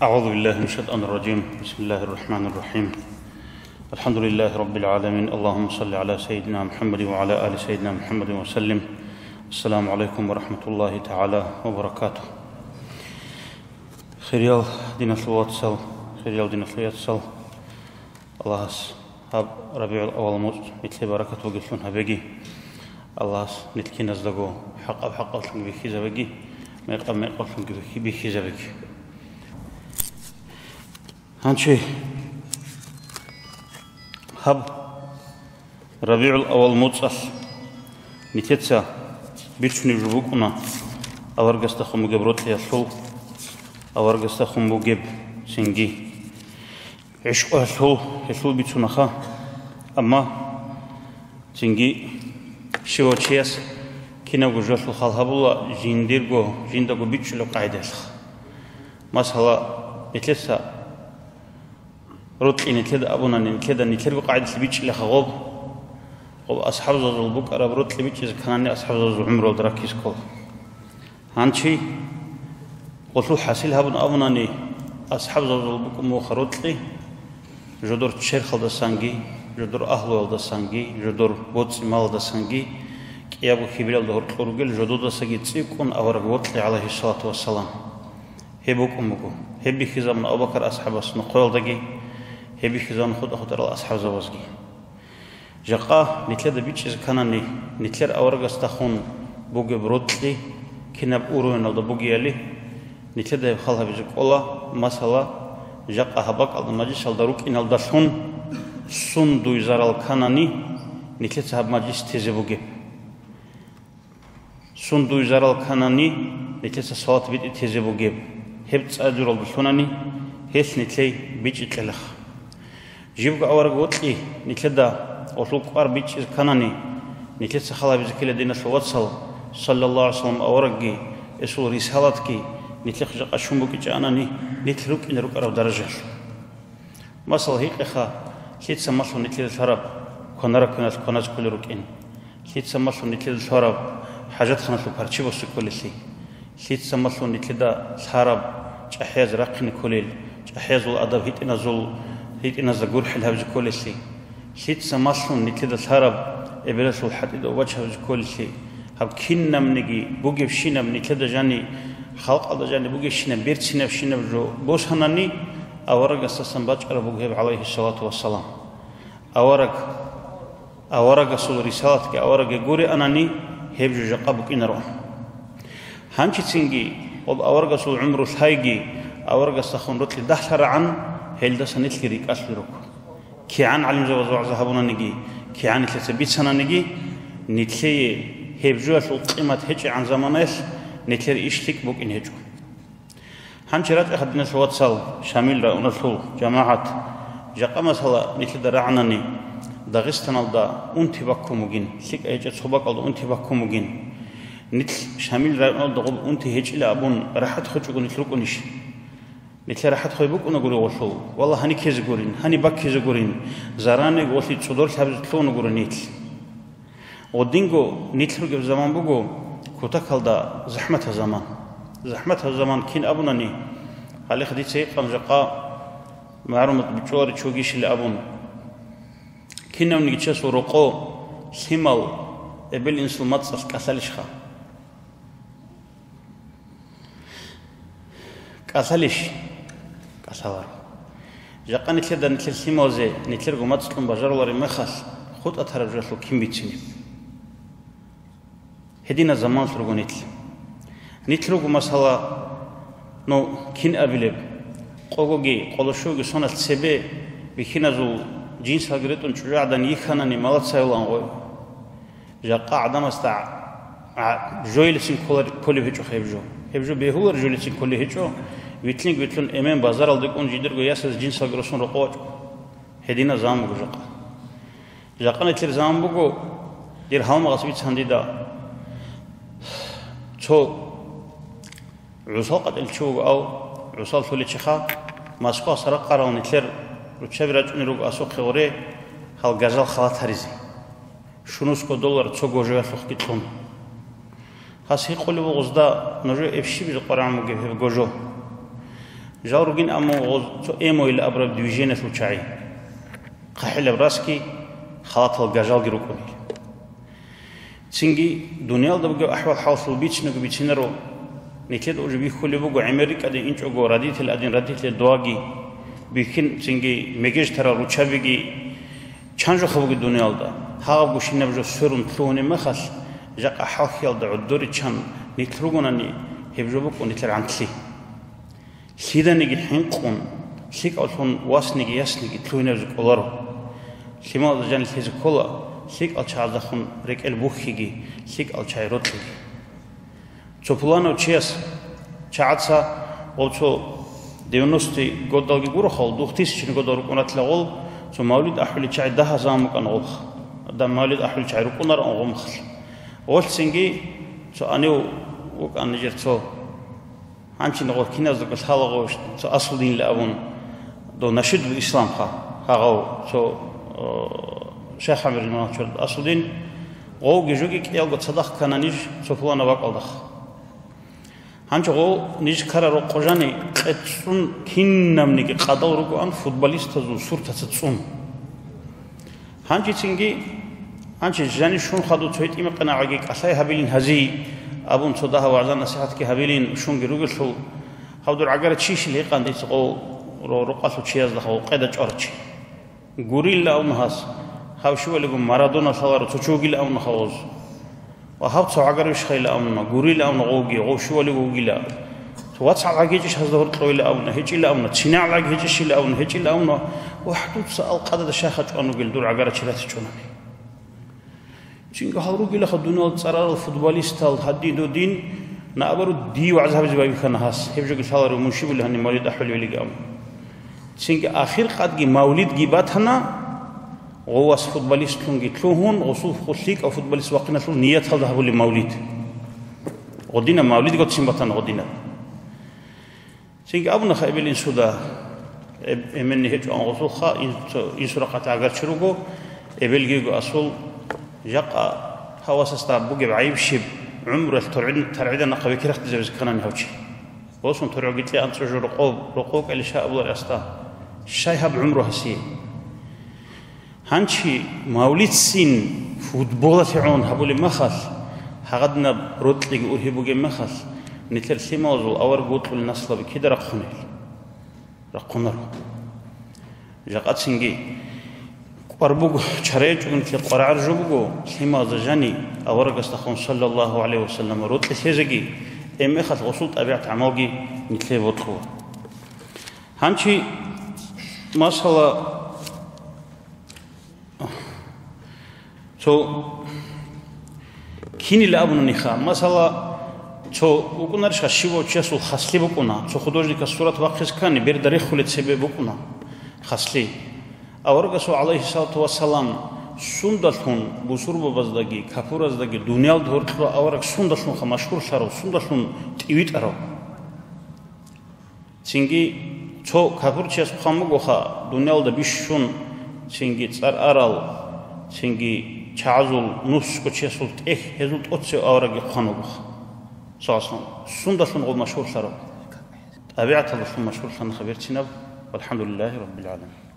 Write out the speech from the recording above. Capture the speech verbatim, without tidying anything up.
أعوذ بالله من الشيطان الرجيم. بسم الله الرحمن الرحيم. الحمد لله رب العالمين. اللهم صل على سيدنا محمد وعلى آل سيدنا محمد وسلم. السلام عليكم ورحمة الله تعالى وبركاته. Хириял диналъул вацал, хириял диналъул яцал, Аллагьас гьаб РабигӀул-аввал муцӀ нилъее баракат бугеблъун гьабеги. Аллагьас нилъ киназдаго хӀакъаб-хӀакъаблъунги бихьизабеги, мекъаб-мекъаблъунги бихьи-, бихьизабеги. Гьанчи гьаб РабигӀул-аввал муцӀалъ нилъеца бицунеб жо букӀуна аварагасдахун бугеб рокьиялъул, аварагасдахун бугеб цинги гӀишкъуялъул, гьелъул бицунаха. Амма цинги щивав чияс кинабго жоялъул хал гьабула жиндирго, жиндаго бичӀчӀулеб къагӀидаялъ. Масала, нилъеца рокьи нилъеда абунани, нилъеда нилъерго къагӀидалъ бичӀчӀилаха гъоб. Гъоб асхӀабзабазул букӀараб рокьи бичӀчӀизе кканани асхӀабзабазул гӀумруялда раккизе ккола. Гьанчи гъолъул хӀасил гьабун абунани, асхӀабзабазул букӀун бугоха рокьи, жодор черхалдасанги, жодор агьлуялдасанги, жодор боцӀи-малалдасанги, кӀиябго хибиралда гьоркьор ругел жододасаги цӀикӀкӀун авараг вокьи, гӀалайгьиссалату вассалам. Гьеб букӀун буго. Гьеб бихьизабуна Абу Бакар асхӀабас нохъоялдаги, гьеб бихьизабуна хутӀа-хутӀарал асхӀабзабазги. Жакъа нилъеда бичӀчӀизе кканани, нилъер аварагасдахун бугеб рокьи кинаб уровеналда бугеяли, нилъеда гьеб хал гьабизе кӀола, масала, жакъа гьаб бакӀалда мажлисалда рукӀиналдалъун сундуй зарал кканани, нилъеца гьаб мажлис тезе бугеб. Сундуй зарал кканани, нилъеца салат битӀи тезе бугеб. Гьеб цӀадуралда лъунани, гьелъ нилъей бичӀчӀи кьелаха. Жибго авараг вокьи нилъеда гъолъул кӀвар бичӀчӀизе кканани, нилъеца хал гьабизе ккела, диналъул вацал, саллаллагьу гӀалайгьи вассалам аварагги, эсул рисалатги нилъехъ жакъа щун букӀинчӀанани, нилъ рукӀине рукӀараб даражалъ. Масала, гьикъеха, лъица малъун нилъеда лъараб кванараб кваналъ кваназе кколел рукӀин? Лъица малъун нилъеда лъараб хӀажатханалъул парчи босе кколелъи? Лъица малъун нилъеда лъараб чӀахӀияз рахъине кколел, чӀахӀиязул адаб гьитӀиназул, гьитӀиназда гурхӀел гьабизе кколелъи? Лъица малъун нилъеда лъараб эбелалъул хӀатӀида убач гьабизе кколелъи? Гьаб кинабниги бугебщинаб нилъеда жани, халкъалда жани бугебщинаб берцинабщинаб жо босанани, аварагасдасан бачӀараб буго гьеб, гӀалайгьиссалату вассалам. Авараг, аварагасул рисалатги аварагги гурианани, гьеб жо жакъа букӀинаро. Гьанчицинги, гъоб аварагасул гӀумру лъайги, аварагасдахун рокьи дагьлъарагӀан, гьелдаса нилъги рикӀкӀалъулел руго. КигӀан гӀалимзабаз вагӀза гьабунаниги, кигӀан нилъеца бицананиги, нилъее гьеб жоялъул къимат гьечӀегӀан заманаялъ нилъер иш лъикӀ букӀин гьечӀо. Гьанчи рачӀаха, диналъул вацал, Шамил районалъул жамагӀат, жакъа масала нилъеда рагӀанани, Дагъистаналда унти баккун бугин, лъикӀа гьечӀеб цо бакӀалда унти баккун бугин. Нилъ Шамил районалда гъоб унти гьечӀила абун рахӀат хочӀого нилъ рукӀунищ? Нилъер рахӀат хвей букӀунагури гъолъул, валла, гьани ккезе гурин, гьани баккизе гурин, заранеги гъолъи цӀодорлъи гьабизе лъугьунагури нилъ. Гъодинго нилъ ругеб заман буго, кутакалда захӀматаб заман. ЗахӀматаб заман кин абунани, гьалихъ дица гьикъан жакъа, магӀарумат бичӀчӀуларичӀогищили абун. Кинавниги чиясул рокъо лъимал эбел-инсул мацӀалъ кӀалъалищха? КӀалъалищ? КӀалъаларо. Жакъа нилъеда нилъер лъималазе нилъерго мацӀ кьун бажарулареб мехалъ, хутӀа тараб жоялъул кин бицинеб? Гьединаб заманалъ руго нилъ. Нилъ руго, масала, ну, кин абилеб, къогоги къолошуги соналъ цебе бихьиназул жинсалги ретӀун чӀужугӀадан йихьанани малацайилан гъой. Жакъа гӀадамасда гӀа-, жоялицин кколар-, кколеб гьечӀо гьеб жо. Гьеб жо бегьулар жоялицин кколеб гьечӀо, витлъинги витлъун эмен базаралде кӀун жидерго ясаз жинсалги росун рокъов вачӀо. Гьединаб заман буго жакъа. Жакъа нилъер заман буго, дир гьалмагъас бицан дида, цо гӀусал къватӀил чи вуго, ав гӀусал лъуличӀеха, Москваялъ ракъарал нилъер руччаби рачӀунел руго асухъе гъоре гьал гажал халат гьаризе. Щунусго доллар цо гожоялъухъги кьун. Гьас гьикъулеб буго гъозда: «Нужее щибизе къваригӀун бугеб гьеб гожо?» Жал ругин, амма гъоз цо эмойилан абураб движениялъул чагӀи. ХъахӀилаб расги, халатал гажалги рукӀунел. Цинги дуниялда бугеб ахӀвал-хӀаллъул бицинаго бицинаро, нилъеда уже бихьулеб буго, гӀемер рикӀкӀаде инчӀого родитель, один родитель дугьаги бихьин, цинги мегеж тарал руччабиги, чан жоха бугеб дуниялда, гьагъабго щинаб жо сверун лъугьунеб мехалъ, жакъа хӀалхьиялда гӀодоричан нилъ ругонани, гьеб жо букӀун нилъер гӀантлъи. Лъиданиги хӀинкъун, лъикӀавлъун васниги ясниги лъугьинабизе кӀоларо. Лъималазда жанир лъезе ккола лъикӀал чагӀаздахун рекӀел бухьиги, лъикӀал чагӀи рокьиги. Цо пуланав чияс, чагӀаца, гъов цо девяностый годалги гурохъал, двухтысячный годал рукӀун ратила гъол, цо мавлид ахӀулел чагӀи дагьа заман букӀана гъолха. Дам мавлид ахӀулел чагӀи рукӀунароан гъомахалъ. Гъолъцинги цо анив вукӀан нижер цо Гьанчи гъо киназдаго лъала гъо цо Асулдинилан абун, дов нашидул исламха, гьагъав цо, о, Шайх ГӀамрил Мугьаммад Асулдин, гъовги жоги кӀиялго цадахъ ккана ниж цо пуланаб бакӀалдахъ. Гьанчи гъов ниж ккараб рокъоб жаниб къецӀун кинабниги къадал ругоан футболистазул суртаца цӀун. Гьанжецинги, гьанже жанив щун хадуб цо гьитӀинаб къинагӀаги кӀалъай гьабилин гьазие абун, цо дагьаб вагӀза-насихӀатги гьабилин щунги ругелъул, гьав дур гӀагара чийищила гьикъан дица гъов ро-, рукъалъул чияздаса гъов къеда чӀварав чи. Гурилан абуна гьас, гьав щивалиго Марадона лъаларо цо чи вугилан абуна гъоз. Ва гьав цо гӀагар вищхайилан абуна, гурилан абуна гъовги, гъов щивалиго вугилан. Цо вацгӀал гӀаг гьечӀищ гьазда гьоркьовилан абуна, гьечӀилан абуна, цинагӀал гӀаг гьечӀищилан абуна, гьечӀилан абуна, вагь, дуца алкъадада щайха чӀван вугел дур гӀагарачи ратичӀунани. Цинги гьал ругелаха дунал цӀарарал футболистал гьадин-додин, наоборот, дие вагӀза гьабизе байбихьана гьас, гьеб жоги лъаларо мун щиб були гьаниб мавлид ахӀулеб илиган. Цинги ахиркъадги мавлидги батана, гъов вас футболистлъунги лъугьун, гъосул ху-, лъикӀав футболист вахъиналъул нияталда гьабулеб мавлид. Гъодинаб мавлид гоцин батана гъодинаб. Цинги абунаха эбел-инсуда, эб-, эменни гьечӀо ан гъосулха, ин-, цо-, инсурахъалъ гӀагар чи руго, эбелги йиго асул, жакъа гьав васасда бугеб гӀайиб щиб, гӀумруялъ торгӀин-, таргӀида нахъа векерахъдизабизе кканани гьав чи. Босун торгӀоги кье анцӀго жо рокъов, рокъов кӀалища абулари асда. Щай гьаб гӀумру гьасие? Гьанчи мавлидцин футболалъе гӀун гьабулеб махалъ, гьагъадинаб рокьиги ургьиб бугеб махалъ, нилъер лъималазул авараг вокьулел наслаби кида рахъунел? Рахъунаро. Жакъацинги кӀвар буго, чара гьечӀого нилъер къваригӀар жо буго, лъималазда жани аварагасдахун, саллаллагьу гӀалайгьи ва саллам, рокьи лъезеги, гьеб мехалъ гъосул тӀабигӀат-гӀамалги нилъее бокьула. Гьанчи, масала, цо кинила абунаниха, масала, цо вукӀунарищха щивав чиясул хаслъи букӀуна, цо художникас сурат бахъизе ккани, берда рехулел цебе букӀуна хаслъи. Аварагасул, гӀалайгьиссалату вассалам, сундалъун бусурбабаздаги капураздаги дуниялда гьоркьоб авараг сундалъунха машгьурлъарав, сундалъун тӀивитӀарав? Цинги цо капурчияс хъван бугоха, дуниялда бищун, цинги цӀар арал, цинги чагӀазул нусго чиясул тӀехь гьезул тӀоцев аварагги хъван вугоха. Саллаллагьу гӀалайгьи ва саллам. Сундалъун гъов машгьурлъарав? ТӀабигӀаталдалъун машгьурлъанаха берцинаб. ВалхӀамдулиллагьи раббил гӀаламин.